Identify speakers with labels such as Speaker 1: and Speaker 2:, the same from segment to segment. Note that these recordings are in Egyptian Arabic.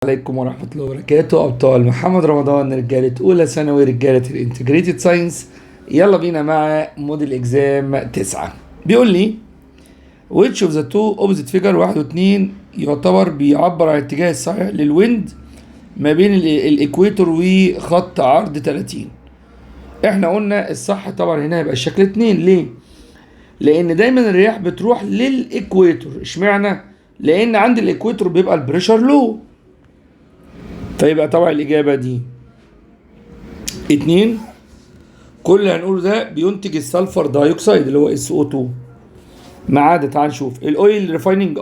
Speaker 1: عليكم ورحمة الله وبركاته. أبطال محمد رمضان، رجالة أولى ثانوي، رجالة ال integrated science، يلا بينا مع model exam 9. بيقول لي which of the two opposite figure، واحد واثنين، يعتبر بيعبر عن الاتجاه الصحيح لل wind ما بين ال equator وخط عرض 30؟ احنا قلنا الصح طبعا هنا هيبقى الشكل اتنين. ليه؟ لان دايما الرياح بتروح لل equator. اشمعنى؟ لان عند ال equator بيبقى ال pressure low، فيبقى طبعا الاجابة دي. اتنين، كل اللي هنقوله ده بينتج ال sulfur dioxide اللي هو SO2 ما عدا، تعال نشوف، ال oil refining.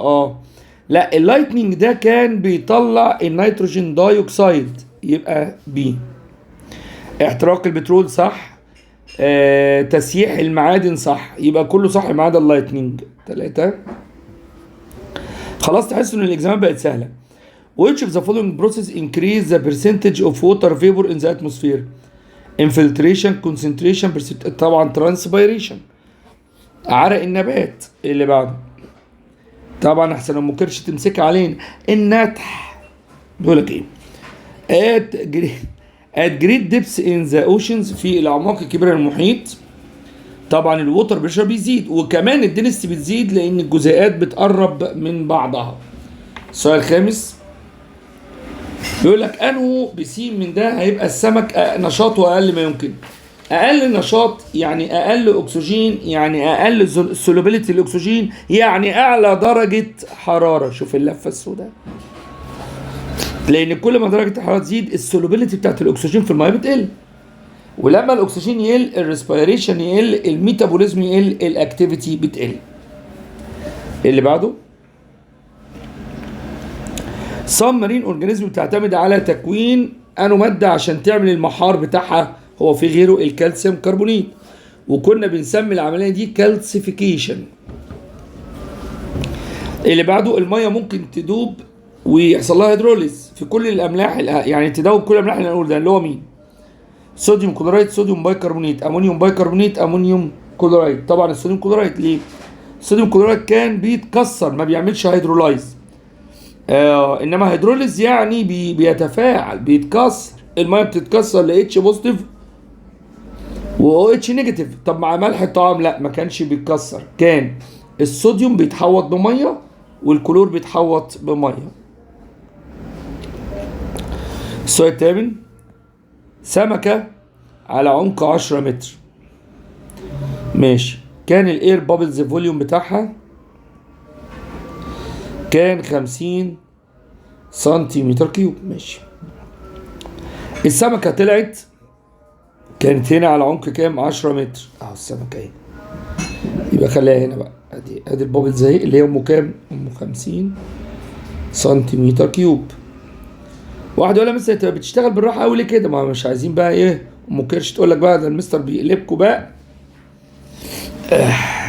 Speaker 1: لا، ال lightning ده كان بيطلع ال nitrogen dioxide، يبقى B. احتراق البترول صح، تسييح المعادن صح، يبقى كله صح ما عدا ال lightning. ثلاثة. خلاص، تحس ان ال exam بقت سهله. which of the following process increase the percentage of water vapor in the atmosphere؟ infiltration، concentration، طبعا transpiration، عرق النبات. اللي بعده طبعا، احسن ام كرش تمسك علينا، النتح. بيقول لك ايه؟ at great depths in the oceans، في الاعماق الكبيرة للمحيط، طبعا ال water pressure بيزيد وكمان ال density بتزيد لان الجزيئات بتقرب من بعضها. السؤال الخامس بيقول لك انه بسين من ده هيبقى السمك نشاطه اقل ما يمكن؟ اقل نشاط يعني اقل اكسجين، يعني اقل solubility الاكسجين، يعني اعلى درجه حراره. شوف اللفة السوداء، لان كل ما درجه الحرارة تزيد ال solubility بتاعت الاكسجين في المية بتقل، ولما الاكسجين يقل ال respiration يقل، ال metabolism يقل، ال activity بتقل. اللي بعده، some marine organism بتعتمد على تكوين انو مادة عشان تعمل المحار بتاعها؟ هو في غيره؟ ال calcium carbonate، وكنا بنسمي العملية دي calcification. اللي بعده، المية ممكن تدوب ويحصل لها hydrolysis في كل الاملاح، يعني تدوب كل الاملاح اللي هنقول ده، اللي هو مين؟ sodium chloride، sodium bicarbonate، ammonium bicarbonate، ammonium chloride. طبعا ال sodium chloride. ليه؟ ال sodium chloride كان بيتكسر، ما بيعملش hydrolyze، انما hydrolysis يعني بيتفاعل، بيتكسر. المية بتتكسر ل H positive و OH negative. طب مع ملح الطعام؟ لا، ما كانش بيتكسر، كان الصوديوم بيتحوط بميه والكلور بيتحوط بميه. السؤال الثامن، سمكة على عمق 10 متر، ماشي، كان ال air bubbles volume بتاعها كان 50 سنتيمتر cube، ماشي. السمكة طلعت، كانت هنا على عمق كام؟ 10 متر. اهو السمكة اهي، يبقى خليها هنا بقى. ادي ال bubbles اهي، اللي هي امه كام؟ امه 50 سنتيمتر cube. واحد يقول لي مثلا انت بتشتغل بالراحة قوي ليه كده؟ ما مش عايزين بقى ايه، ام كرش تقول لك بقى ده المستر بيقلبكوا بقى.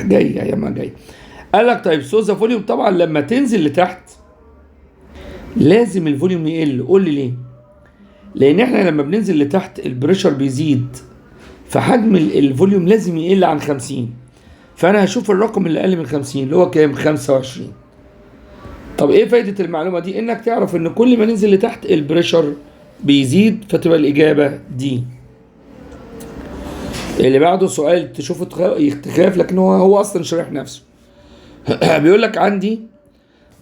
Speaker 1: جاي يا ما جاي. قال لك طيب، so the volume، طبعا لما تنزل لتحت لازم ال volume يقل. قول لي ليه؟ لان احنا لما بننزل لتحت ال pressure بيزيد، فحجم ال volume لازم يقل عن 50، فانا هشوف الرقم اللي اقل من 50 اللي هو كام؟ 25. طب ايه فايدة المعلومة دي؟ انك تعرف ان كل ما ننزل لتحت ال pressure بيزيد، فتبقى الاجابة دي. اللي بعده، سؤال تشوفه تخاف، لكن هو اصلا شارح نفسه. بيقول لك عندي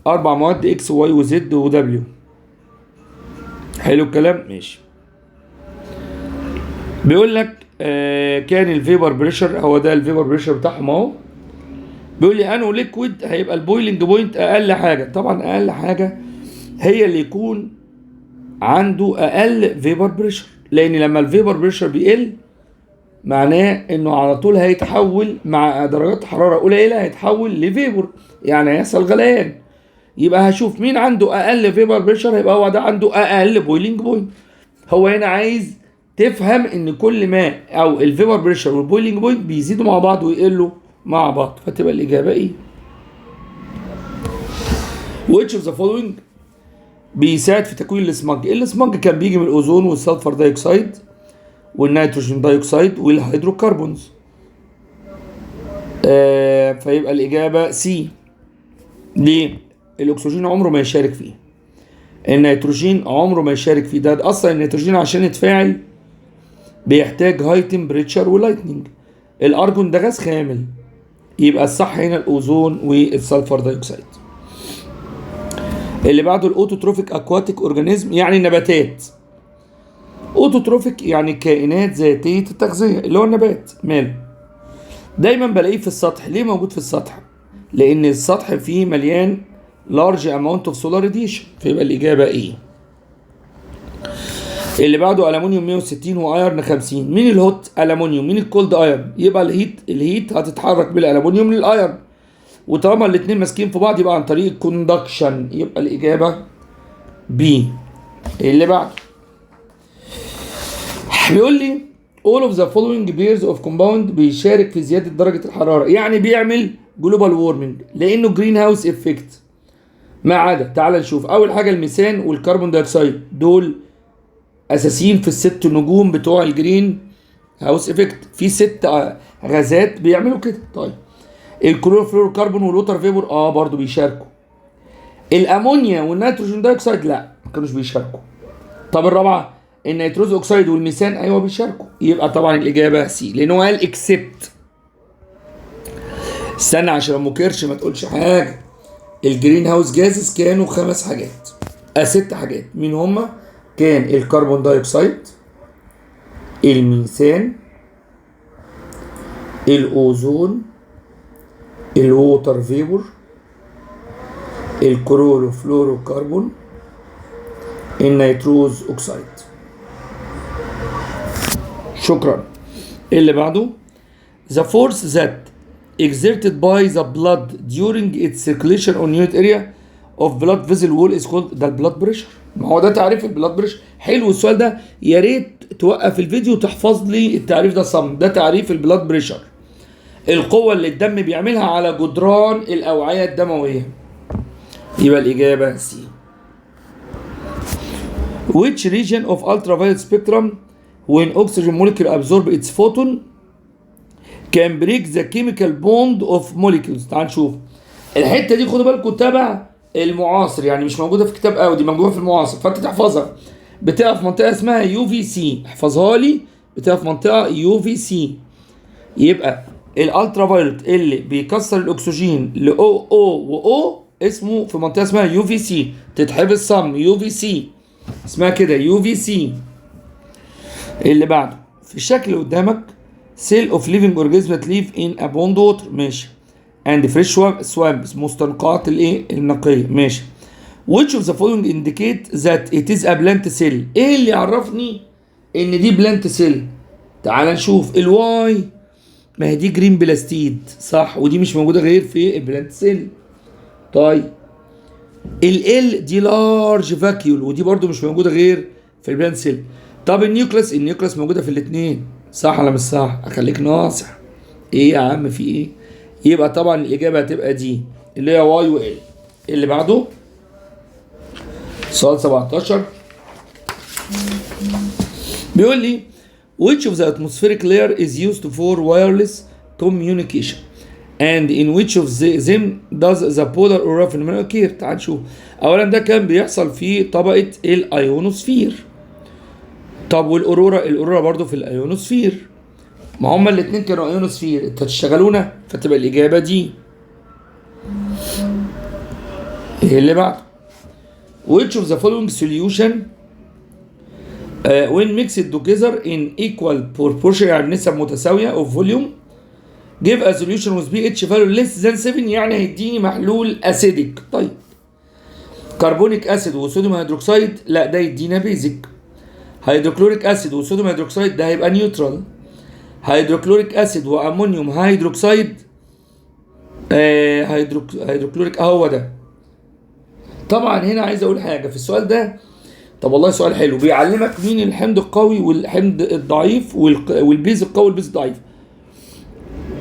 Speaker 1: اربع مواد، اكس وواي وزد ودبليو. حلو الكلام؟ ماشي. بيقول لك كان ال vapor pressure، هو ده ال vapor pressure بتاعهم اهو. بيقول لي انه liquid هيبقى ال boiling point اقل حاجه؟ طبعا اقل حاجة هي اللي يكون عنده اقل vapor pressure، لان لما ال vapor pressure بيقل معناه انه على طول هيتحول مع درجات حرارة قليله، هيتحول ل vapor، يعني هيحصل غليان. يبقى هشوف مين عنده اقل vapor pressure، هيبقى هو ده عنده اقل boiling point. هو هنا عايز تفهم ان كل ما او ال vapor pressure وال boiling point بيزيدوا مع بعض ويقلوا مع بعض، فتبقى الاجابة A؟ which of the following بيساعد في تكوين ال smog؟ ال smog كان بيجي من الاوزون وال sulfur dioxide وال nitrogen dioxide وال hydrocarbons، فيبقى الاجابة C. ليه؟ الاكسجين عمره ما يشارك فيه. النيتروجين عمره ما يشارك فيه، ده اصلا النيتروجين عشان يتفاعل بيحتاج high temperature و lightning. الارجون ده غاز خامل، يبقى الصح هنا الاوزون وال sulfur dioxide. اللي بعده ال autotrophic aquatic organism يعني النباتات. autotrophic يعني كائنات ذاتية التغذية اللي هو النبات. ماله؟ دايما بلاقيه في السطح. ليه موجود في السطح؟ لان السطح فيه مليان large amount of solar radiation، فيبقى الاجابة A. اللي بعده الومنيوم 160 و iron 50، مين ال hot؟ الومنيوم. مين ال cold؟ iron. يبقى ال heat هتتحرك بالالومنيوم لل iron، وطالما الاثنين ماسكين في بعض يبقى عن طريق ال conduction، يبقى الاجابة B. اللي بعده بيقول لي all of the following pairs of compound بيشارك في زيادة درجة الحرارة، يعني بيعمل global warming لأنه greenhouse effect، ما عدا. تعال نشوف. أول حاجة الميثان وال carbon dioxide، دول أساسيين في الست نجوم بتوع ال greenhouse effect، في ست غازات بيعملوا كده. طيب ال chlorofluorocarbon وال water vapor برضو بيشاركوا. الامونيا وال nitrogen dioxide لا، ما كانوش بيشاركوا. طب الرابعة ال nitrous oxide والميثان، ايوه بيشاركوا، يبقى طبعا الاجابة C لان هو قال except. استنى عشان ام كرش ما تقولش حاجة. ال greenhouse gases كانوا خمس حاجات، ست حاجات. مين هما؟ كان ال carbon dioxide، الميثان، الاوزون، ال water vapor، ال chlorofluorocarbon، ال nitrous oxide. شكرا. اللي بعده the force that exerted by the blood during its circulation on unit area of blood vessel wall is called. ده ال blood pressure، ما هو ده تعريف ال blood pressure. حلو السؤال ده، يا ريت توقف الفيديو وتحفظ لي التعريف ده صم. ده تعريف ال blood pressure، القوة اللي الدم بيعملها على جدران الأوعية الدموية، يبقى الإجابة C. Which region of ultraviolet spectrum when oxygen molecule absorb its photon can break the chemical bond of molecules؟ تعال نشوف الحتة دي، خدوا بالكم تبع المعاصر، يعني مش موجودة في كتاب قوي، دي موجودة في المعاصر فانت تحفظها. بتبقى في منطقة اسمها UVC، احفظها لي، بتبقى في منطقة UVC. يبقى ال ultraviolet اللي بيكسر الاكسجين ل O O و O اسمه في منطقة اسمها UVC، تتحفظ صم UVC، اسمها كده UVC. اللي بعده في الشكل اللي قدامك cell of living organism that live in a pond water، ماشي، and fresh swamps، مستنقعات الايه؟ النقية، ماشي. which of the following indicate that it is a plant cell؟ ايه اللي يعرفني ان دي plant cell؟ تعال نشوف. ال Y ما هي دي green plastid، صح، ودي مش موجودة غير في ال plant cell. طيب ال L دي large vacuole، ودي برضو مش موجودة غير في ال plant cell. طب ال nucleus، ال nucleus موجودة في الاثنين، صح ولا مش صح؟ اخليك ناصح. ايه يا عم في ايه؟ يبقى طبعا الاجابة هتبقى دي اللي هي Y و L. اللي بعده سؤال 17 بيقول لي which of the atmospheric layer is used for wireless communication and in which of them does the polar aurora phenomenon occur؟ تعال نشوف. اولا ده كان بيحصل في طبقة الايونوسفير. طب وال aurora؟ ال aurora برضو في الايونوسفير، ما هما الاتنين كانوا ايونوسفير، انت تشتغلونا، فتبقى الاجابة D. ايه اللي بعده؟ which of the following solution when mixed together in equal proportion، يعني بنسب متساوية of volume، give a solution with pH value less than 7، يعني هيديني محلول acidic. طيب carbonic acid و sodium hydroxide، لا ده يدينا basic. hydrochloric acid و sodium hydroxide ده هيبقى neutral. hydrochloric acid و ammonium hydroxide، hydrochloric اهو ده. طبعا هنا عايز اقول حاجة في السؤال ده. طب والله سؤال حلو، بيعلمك مين الحمض القوي والحمض الضعيف وال base القوي وال base الضعيف.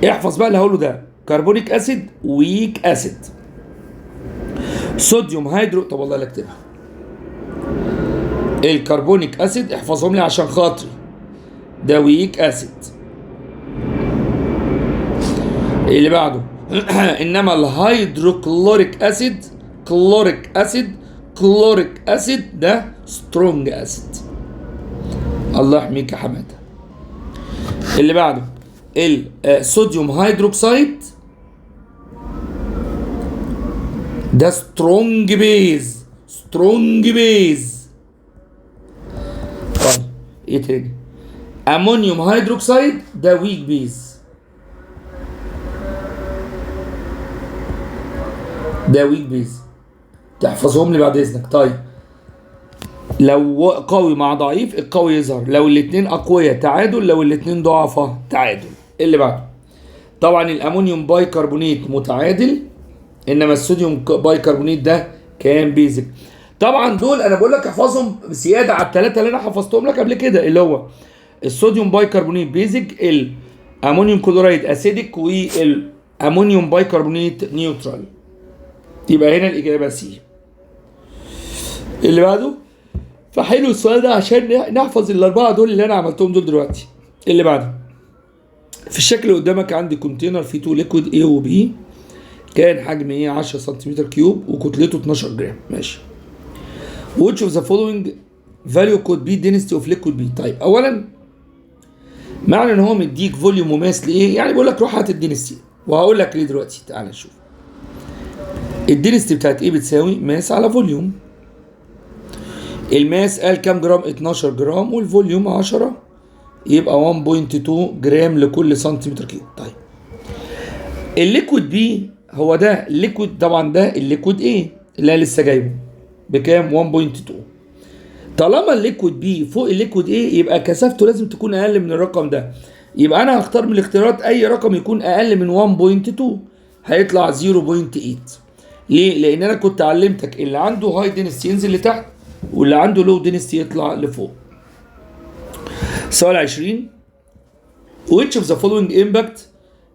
Speaker 1: احفظ بقى اللي هقوله ده. carbonic acid weak acid، sodium hydro، طب والله لا اكتبها. ال carbonic acid احفظهم لي عشان خاطري، ده weak acid. اللي بعده انما ال hydrochloric acid، chloric acid hydrochloric acid ده strong acid. الله يحميك يا حماده. اللي بعده ال sodium hydroxide ده strong base، strong base. طيب ايه تاني؟ ammonium hydroxide ده weak base، ده weak base. تحفظهم لي بعد اذنك. طيب لو قوي مع ضعيف القوي يظهر، لو الاثنين اقوياء تعادل، لو الاثنين ضعفاء تعادل. اللي بعده طبعا ال ammonium bicarbonate متعادل، انما ال sodium bicarbonate ده كان basic. طبعا دول انا بقول لك احفظهم زياده على الثلاثه اللي انا حفظتهم لك قبل كده، اللي هو ال sodium bicarbonate basic، ال ammonium chloride acidic، وال ammonium bicarbonate neutral. يبقى هنا الاجابه C. اللي بعده، فحلو السؤال ده عشان نحفظ الاربعه دول اللي انا عملتهم دول دلوقتي. اللي بعده في الشكل اللي قدامك عندي container فيه two liquid A و B، كان حجم A 10 سنتيمتر cube وكتلته 12 جرام. ماشي. Which of the following value could be density of liquid B؟ طيب اولا معنى ان هو مديك volume و mass ل A؟ يعني بيقول لك روح هات ال density، وهقول لك ليه دلوقتي. تعال نشوف ال density بتاعت A بتساوي mass على volume. ال mass قال كام جرام؟ 12 جرام، وال volume 10، يبقى 1.2 جرام لكل سنتيمتر cube. طيب ال liquid B هو ده ال liquid، طبعا ده ال liquid A اللي انا لسه جايبه بكام؟ 1.2. طالما ال liquid B فوق ال liquid A يبقى كثافته لازم تكون اقل من الرقم ده، يبقى انا هختار من الاختيارات اي رقم يكون اقل من 1.2، هيطلع 0.8. ليه؟ لان انا كنت علمتك اللي عنده high density ينزل لتحت، واللي عنده low density يطلع لفوق. سؤال 20، which of the following impact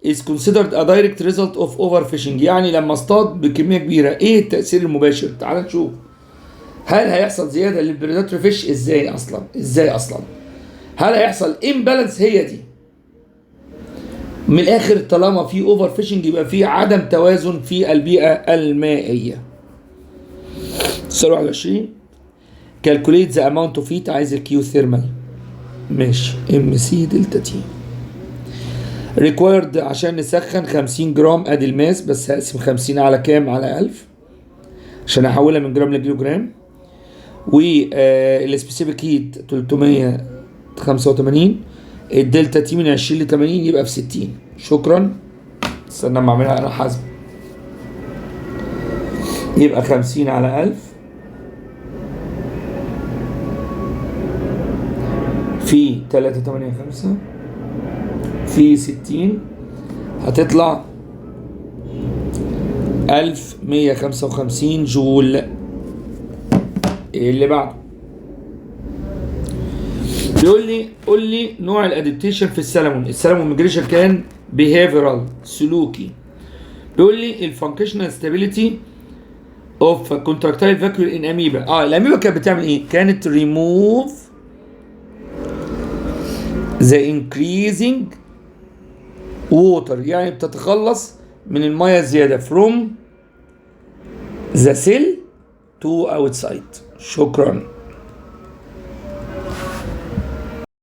Speaker 1: is considered a direct result of overfishing؟ يعني لما اصطاد بكمية كبيرة ايه التأثير المباشر؟ تعال نشوف. هل هيحصل زيادة لل predatory fish؟ ازاي اصلا؟ ازاي اصلا؟ هل هيحصل imbalance؟ هي دي من الاخر، طالما في overfishing يبقى في عدم توازن في البيئة المائية. سؤال 21، calculate the amount of heat، عايز ال Q thermal. ماشي، m c delta T required عشان نسخن 50 جرام، ادي ال mass، بس هقسم 50 على كام؟ على 1000 عشان احولها من جرام لكيلو جرام. وال specific heat 385، ال delta T من 20 ل 80 يبقى في 60. شكرا، استنى اما اعملها انا حاسب. يبقى 50 على 1000 في 385 في 60، هتطلع 1155 جول. اللي بعده بيقول لي قول لي نوع ال adaptation في ال salmon. ال salmon migration كان behavioral سلوكي. بيقول لي ال functional stability of contractile vacuole in amoeba. الاميبا كانت بتعمل ايه؟ كانت ريموف ذا increasing water، يعني بتتخلص من الميه الزياده from the cell to outside. شكرا.